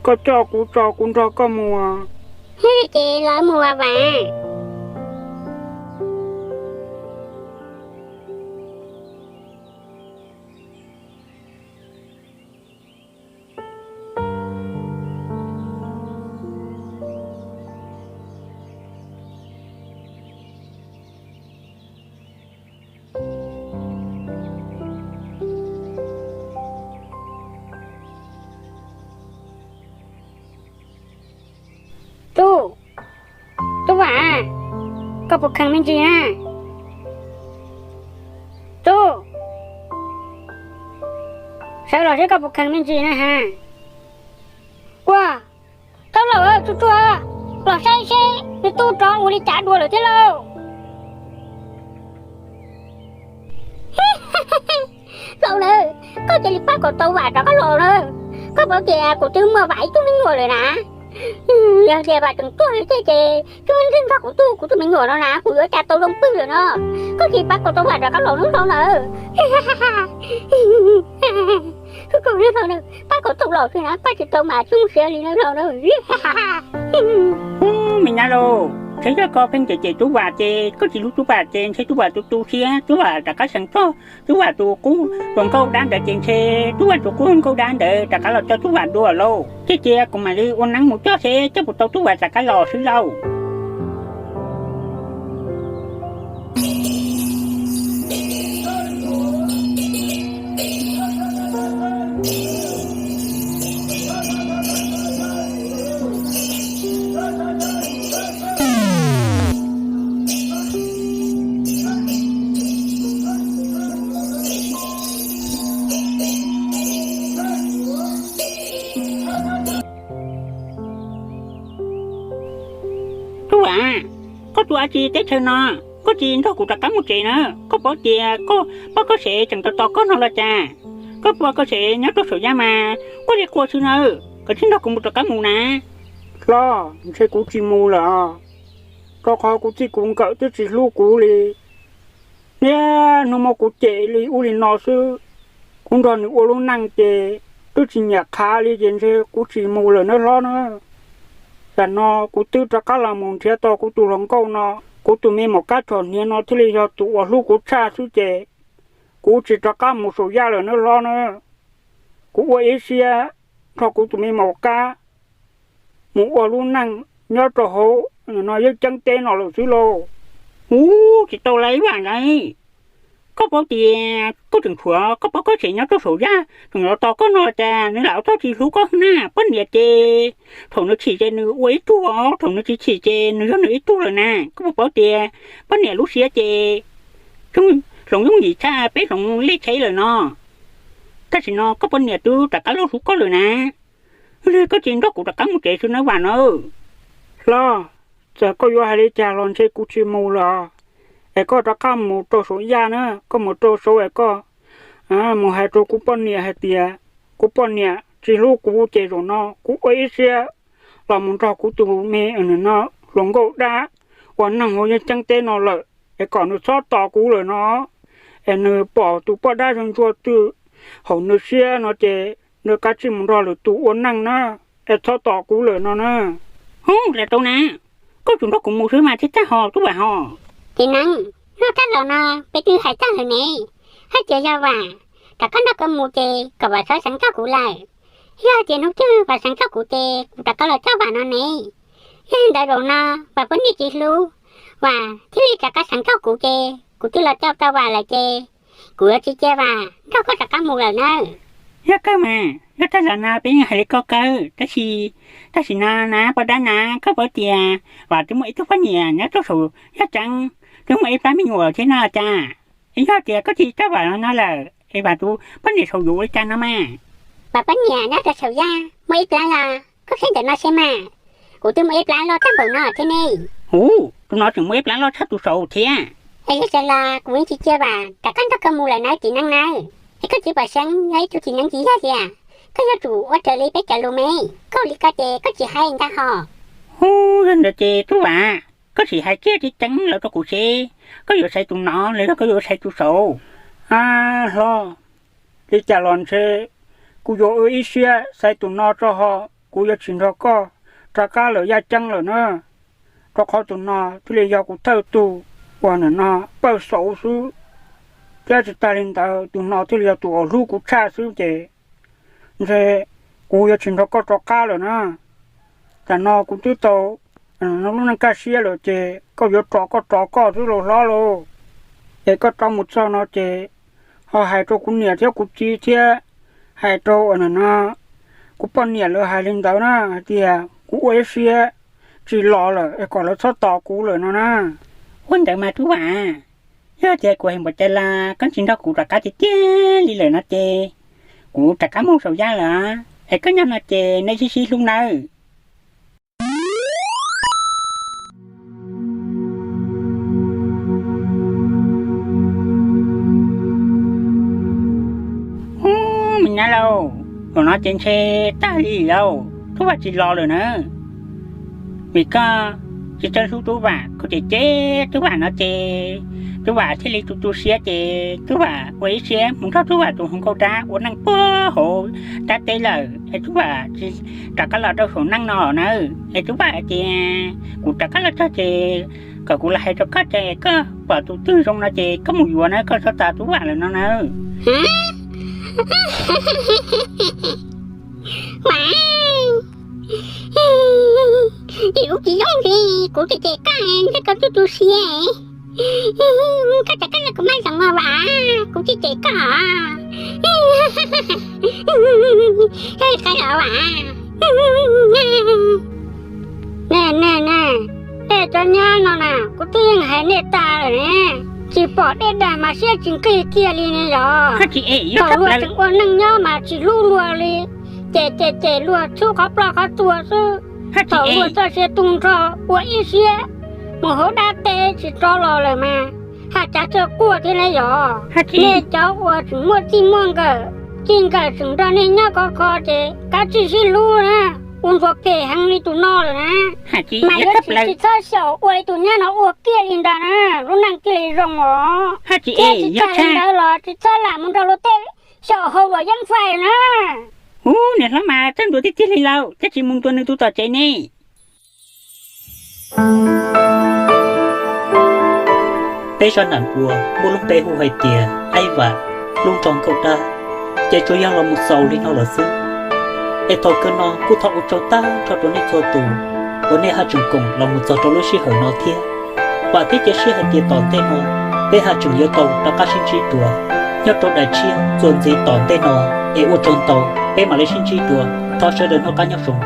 Koj coj kuv tso kuv nrog koj mus. Ces los mus as Vam. Tub, Tub Vam, koj puas kheev me ntsis na? Tub, sawv los seb koj puas kheev me ntsis na ha. Ua, tau los tsuag tsuag, los saib seb nws tub rov ua li cas dua lawm thiab lauj. Laus na, koj cia li pab kom tau Vam rov qab los na. Koj paub tias kuv twb muaj Vam ib tug me nyuam lawm na. Yog tias Vam tseem tuaj li thiab ces twb nrog kuv tug kuv tus me nyuam no na kuv yuav cas tau zoo pwg lawm no. Koj cia li pab kom tau Vam rov qab los lub laus na. Pab kom tau los xwb na, pab tsis tau mas tsis muaj siab li na laus na. Ub, me nyab lauj, ntshe yog koj pheej cem cem Tub Vam ces koj tsis hlub Tub Vam ces ntshe Tub Vam tus tu siab, Tub Vam rov qab seev txog Tub Vam tus qub hluas nkauj dab ntawd ces ntshe Tub Vam tus qub hluas nkauj dab ntawd rov qab los coj Tub Vam dua lauj. Ces cia kuv mam li ua neeb mus coj seb coj puas tau Tub Vam rov qab los xwb lauj. Tub Vam, koj tuaj dab tsi teb chaws no? Koj tsis nrog kuv rov qab mus tsev na? Koj paub tias koj poj koj sev tseem tos tos koj no los cas? Koj poj koj sev nyob rau saum yaj mas quaj li quaj xwb na, koj tsis nrog kuv mus rov qab mus na. Hlob, ntshe kuv tsis mus lawm os, rau qhov kuv txij kuv nkawm twb tsis hlub kuv li. Niaj hnub muab kuv cem li ub li no xwb, kuv nrog nws ua lub neej ces twb tsis nyiam qhav li ces ntshe kuv tsis mus lawm nawb hlob na. Tam no kuv twb rov qab los mus nrhiav tau kuv tus hluas nkauj no, kuv tus me maum kab tshom hniav no thiaj li yog tus uas hlub kuv tshaj xwb ces kuv tsis rov qab mus saum yaj lawm nawb hlob na. Kuv ua ib siab nrog kuv tus me maum kab mus ua lub neej nyob rau hauv no yeeb ceeb teb no lawm xwb lauj. Ub, tsis tau lauj Vam lauj. Koj paub tias koj tseem tshuav koj poj koj sev nyob rau saum yaj tseem los tos koj no cas nws lam txhob tsis hlub koj na. Poj niam ces thaum nws chim ces nws ua ib tug os, thaum nws tsis chim ces nws yog nws ib tug lawm na. Koj puas paub tias poj niam lub siab ces hloov yooj yim tshaj peb hloov lej tsheb lawm no. Tam sim no koj poj niam twb rov qab los hlub koj lawm na. Lig koj tsis nrog kuv rov qab mus tsev xwb nawb Vam na. Hlob, txawm koj yuav hais li cas los ntshe kuv tsis mus lawm os. Es koj rov qab mus rau saum yaj na, koj mus rau saud es koj mus hais rau kuv poj niam hais tias kuv poj niam tsis hlub kuv ces zaum no kuv ua ib siab los mus nrog kuv tus me no hluas nkauj dab ua neej hauv yeeb ceeb teb no lawm es kom nws txhob tos kuv lawm no. Es nws pom tus poj dab zoo ntsuag twg haum nws siab no ces nws kav tsij mus nrog lwm tus ua neej na, es txhob tos kuv lawm no na. Hu, lam tau na, koj tsuas nrog kuv mus xwb mas thiaj tag ho tub Vam ho. Txiv neeb, noj tag los no peb twb hais tag lawm ne, hais tias yog Vam rov qab nrog koj mus ces kom Vam sawv seev coj kuv lawm. Yog hais tias hnub twg Vam seev coj kuv ces kuv rov qab los coj Vam no ne. Yog li ntawd zaum no Vam poj niam tsis hlub, Vam thiaj li rov qab seev coj kuv ces kuv twb los coj tau Vam lawm ces kuv yuav tsis cia Vam nrog koj rov qab mus lawm nawb. Yog kawg mas, yog tag los no peb yeej hais li koj kawg, tab sis tam sim no na poj dab na, koj paub tias Vam twb muaj ib tug poj niam nyob rau saum yaj tseeb, twb muaj ib plab me nyuam thiab no cas. Es yog tias koj tsis coj Vam los no lawm es Vam tus poj niam saum yuav ua li cas no mas? Vam poj niam nyob rau saum yaj muaj ib plab los koj saib ntawm no seb mas, kuv twb muaj ib plab loj tag npaum no thiab ne. Hu, tus no tseem muaj ib plab loj tshaj tus saud thiab. Es yog tsis los kuv yeej tsis cia Vam rov qab nrog koj mus lawm nawb txiv neeb nawb. Es koj txiv Vam Seev yog ib tug txiv neeb tsis yog tias koj yuav tsum ua raws li peb cov lus me. Koj ua li ko ces koj tsis hais ntag ho. Hu, yog ntawd ces tub Vam, koj sim hais kiag tseeb tseeb los rau kuv seb koj yuav xaiv tus no los yog koj yuav xaiv tus saud. A, hlob, li cas los ntshe kuv yuav ua ib siab xaiv tus no tso ho. kuv yuav tsis nrog koj rov qab lawm yaj ceeb lawm na, rau qhov tus no thiaj li yog kuv thawj tug uas nim no pawj xauv xwb, thiab tsis tag li ntawd tus no thiaj li yog tus uas hlub kuv tshaj xwb ces ntshe kuv yuav tsis nrog koj rov qab lawm na. Tam no kuv twb tau lub neej kaj siab lawm ces koj yuav rov koj rov koj xwb lauj hlob lauj. Es koj rov mus txog no ces ho hais rau kuv niam thiab kuv txiv thiab hais rau uas nim no kuv poj niam lawv hais li ntawd na, hais tias kuv ua ib siab tsis los lawm es kom lawv txhob tos kuv lawm no na. Ua ntawd mas Tub Vam, yog tias kuv hais npaum cas los koj tsis nrog kuv rov qab tiag tiag li lawm no ces kuv rov qab mus saum yaj lawm, es koj nyob no ces nej sib sib hlub nawb. Ub, me nyab lauj, zaum no ces ntshe tag li lauj, Tub Vam tsis los lawm na. Vim koj tsis txawj hlub Tub Vam, koj cem cem Tub Vam no ces Tub Vam thiaj li tu tu siab ces Tub Vam ua ib siab mus nrog Tub Vam tus hluas nkauj dab ua neej puag hauv dab teb lawm es Tub Vam tsis rov qab los rau saum neej no na. Es Tub Vam hais tias kuv rov qab los txog ces kom kuv los hais rau koj ces koj pom tus twg zoo no ces koj mus yuav na, koj txhob tos Tub Vam lawm no na. Vam, ib ub tsis zoo li, kuv cem cem koj, ntshe koj tu tu siab. Koj rov qab los kuv maj zeem no Vam, kuv cem cem koj. Qab los Vam. Ne ne ne, nej cov nyab no na, kuv twb yeej hais nej tas lawm ne, tsis pom dej dag mas siab tsis nqig kiag li ne yog. Thaum luag tseem ua neej nyob mas tsis hlub luag li, cem cem cem luag txhub qhov ploj qhov tuag xwb. Thaum luag txoj sia tu nrho ua ib siab mus hauv dab teb tsis rov los lawm mas haj cav txawj quaj thiab ne yog. Nej cov uas tseem muaj txij muaj nkawm, txij nkawm tseem nrog nej nyob khov kho ces kav tsij sib hlub na, ua ntsuag phem heev li tus no lawm na. Mas yuav tsum tsis txhob xyaum ua li tus nyab no ua kiag li ntawd na, lub neej thiaj li zoo os. Thiab tsis tag li ntawd los tsis txhob lam mus nrog luag tej xyaum hau luam yeeb fais na. Ub, niam hlob mas txawj ntuas tiag tiag li lauj, thiaj tsis mus ntuas nws tus tom tsev ne. Peb zaj nam puas muaj lub npe hu hais tias Aib Vam hlub nraug nkauj dab, ces tsuas yog los mus xaus li no lawm xwb. Es thaum kawg no kuj thov ua tsaug tag nrho rau nej txhua tus uas nej haj tseem koom los mus txog rau lub sij hawm no thiab. Vam thiab cia siab hais tias tom ntej no peb haj tseem yuav tau rov qab sib ntsib dua nyob rau daim tshiab txuas ntxiv tom ntej no. Es ua tsaug ntau, peb mam li sib ntsib dua, thov sawv daws noj qab nyob zoo.